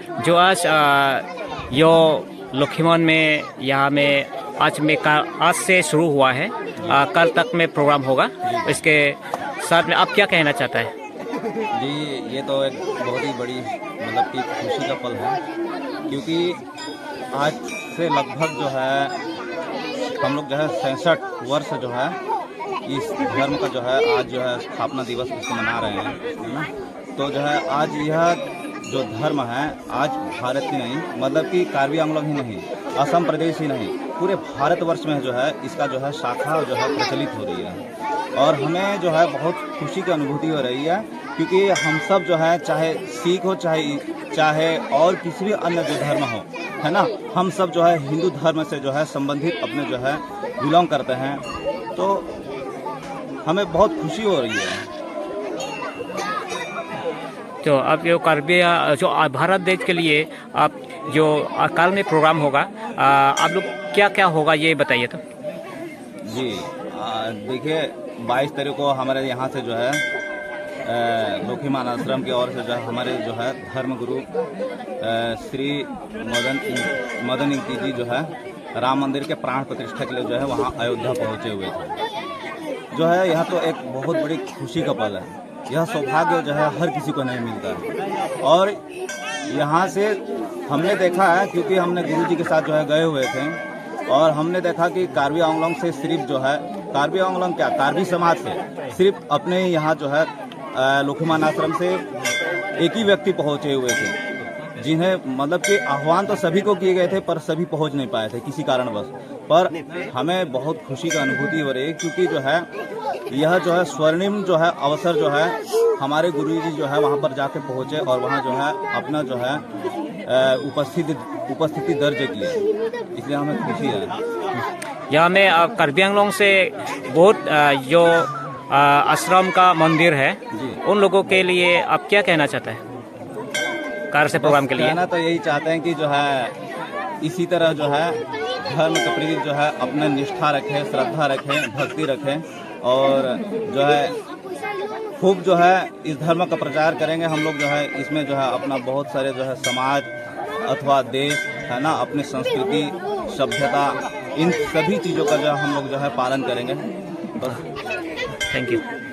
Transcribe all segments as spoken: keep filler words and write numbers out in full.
जो आज, आ, यो लोखीमन में, यहाँ में आज में का, आज से शुरू हुआ है, आ, कल तक में प्रोग्राम होगा। इसके साथ में आप क्या कहना चाहता है? जी, ये तो एक बहुत ही बड़ी, मतलब कि, खुशी का पल है, क्योंकि आज से लगभग जो है, हम लोग जो है सैंसठ वर्ष जो है इस धर्म का जो है आज जो है स्थापना दिवस इसको मना रहे हैं, है ना? तो जो है आज यह जो धर्म है, आज भारत ही नहीं, मतलब कि कार्बी आंगलोंग ही नहीं, असम प्रदेश ही नहीं, पूरे भारतवर्ष में जो है इसका जो है शाखा जो है प्रचलित हो रही है। और हमें जो है बहुत खुशी की अनुभूति हो रही है, क्योंकि हम सब जो है, चाहे सिख हो, चाहे, चाहे और किसी भी अन्य जो धर्म हो, है ना, हम सब जो है हिंदू धर्म से जो है संबंधित अपने जो है बिलोंग करते हैं। तो हमें बहुत खुशी हो रही है। तो अब जो कार्बी, आ, जो, आ, भारत देश के लिए आप जो, आ, कल में प्रोग्राम होगा, आ, आप लोग क्या क्या होगा, ये बताइए तो। जी, आ, देखिए, बाईस तारीख को हमारे यहाँ से जो है, अ, लोखीमान आश्रम की ओर से जो है, हमारे जो है धर्म गुरु, अ, श्री मदन इंग-, मदन इंगती जी जो है राम मंदिर के प्राण प्रतिष्ठा के लिए जो है वहाँ अयोध्या पहुँचे हुए थे। जो है, यह तो एक बहुत बड़ी खुशी का पल है। यह सौभाग्य जो है हर किसी को नहीं मिलता है। और यहाँ से हमने देखा है, क्योंकि हमने गुरु जी के साथ जो है गए हुए थे, और हमने देखा कि कार्बी आंगलोंग से सिर्फ जो है, कार्बी आंगलोंग क्या, कार्बी समाज से सिर्फ अपने ही यहाँ जो है, अ, लोखीमान आश्रम से एक ही व्यक्ति पहुँचे हुए थे, जिन्हें, मतलब कि, आह्वान तो सभी को किए गए थे, पर सभी पहुँच नहीं पाए थे किसी कारणवश। पर हमें बहुत खुशी का अनुभूति हो रही है, क्योंकि जो है, यह जो है स्वर्णिम जो है अवसर जो है, हमारे गुरु जी जो है वहाँ पर जाके पहुँचे और वहाँ जो है अपना जो है, अ, उपस्थिति, उपस्थिति दर्ज किए, इसलिए हमें खुशी है। यहाँ में, अ, कार्बी आंगलोंग से बहुत, अ, जो, अ, आश्रम का मंदिर है, जी। उन लोगों के लिए आप क्या कहना चाहते हैं? कार से प्रोग्राम के लिए। कहना तो यही चाहते हैं कि जो है, इसी तरह जो है धर्म के प्रति जो है अपना निष्ठा रखें, श्रद्धा रखें, भक्ति रखें, और जो है खूब जो है इस धर्म का प्रचार करेंगे हम लोग। जो है इसमें जो है अपना बहुत सारे जो है समाज अथवा देश, है ना, अपनी संस्कृति, सभ्यता, इन सभी चीज़ों का जो है हम लोग जो है पालन करेंगे। बस। Thank you.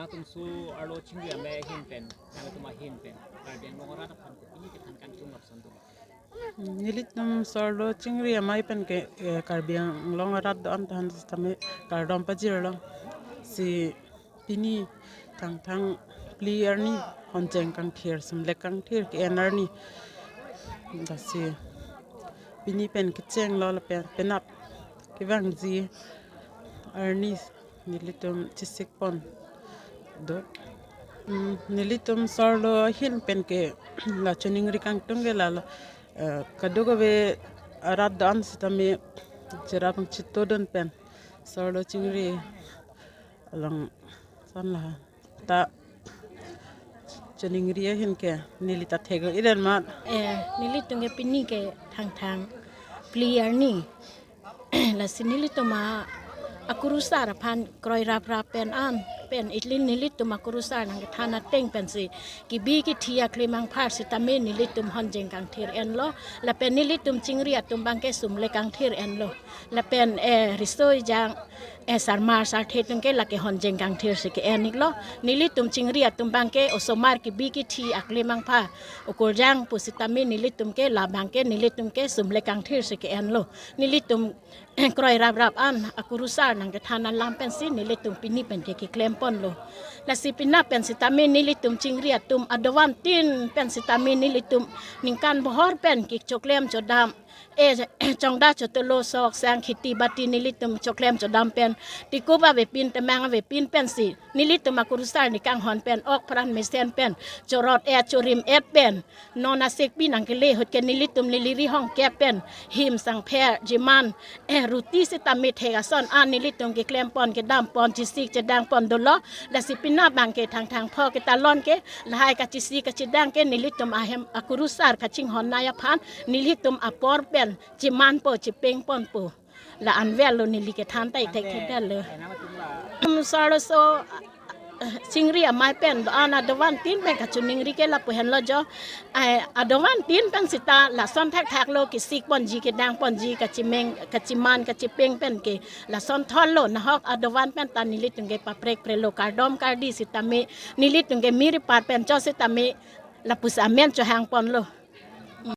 Nangtum so arlo chingri amei ahin pen, nangtum ahin pen, Karbi Anglong arat aphan kopine kethan kangtung lapuson do? Nelitum so arlo chingri amei pen ke, eh, Karbi Anglong arat do-an than sitame kardom pajirlo. Si pini Thangthang phli arni Honjeng kangthir, Sumlek kangthir ke-en arni. Lasi pini pen kechenglo lapen penap kevangji arni nelitum chesik pon do. Hmm, nelitum so arlo ahin pen ke la choningri kangtung ke lalo, eh, kadokave arat do-an sitame cherap chitodun pen so arlo chingri along san la ta choningri ahin ke neli ta thek-o-et ma. Eh, nelitum ke pini ke Thangthang phli arni. Lasi nelitum a, akurusar aphan kroi raprap pen an, pen ili nelitum akurusar nangkethan ateng pensi kebi kethi aklemangphar sitame nelitum Honjeng kangthir enlo, lapen nelitum chingri atum abangke Sumlek kangthir enlo, lapen, eh, riso ejang, eh, sarmar sarthe atum ke lake Honjeng kangthir si ke-en-iklo. Nelitum chingri atum abangke osomar kebi kethi aklemangpha okurjang pusitame nelitum ke labangke nelitum ke Sumlek kangthir si ke-enlo. Nelitum kroi raprap an akurusar nangkethan alam pensi nelitum pini pen ke keklem ponlo. Lasi penap pen sitame nelitum chingri atum adovan tin pen sitame nelitum ningkan bohor pen kechoklem chodam, eh, chongda chotolo sok sang kheti bati nelitum choklem chodam pen, tikup avepin temang avepin pensi nelitum akurusar nekanghon pen, ok pran mesen pen, chorot-et chorim-et pen, non asek pi nangkele ahut ke nelitum neli rihong kep pen him sangpher jiman, eh, ruti sitame thek ason an nelitum keklem pon kedam pon chesik chedang pon dolo. Lasi penap abangke Thangthang pho ketalon ke lahai kachesik kachedang ke nelitum ahem akurusar kachinghon nai aphan nelitum apor pen chemanpo chepeng ponpo. La anverlo neli kethan ta ithekthe detlo. Hmm, so arlo so Chingri amei pen do-an adovantin pen kachiningri ke lapu henlo jo. Ai, adovantin pen sita lason thakthak lo, kesik ponji, kedang ponji, kachimeng, kachiman, kachipeng pen ke lason thor lo. Nahok adovan pen ta nelitum ke paprek prelo, kardom kardi sitame, nelitum ke miri par pen cho sitame lapusi amen chohang ponlo.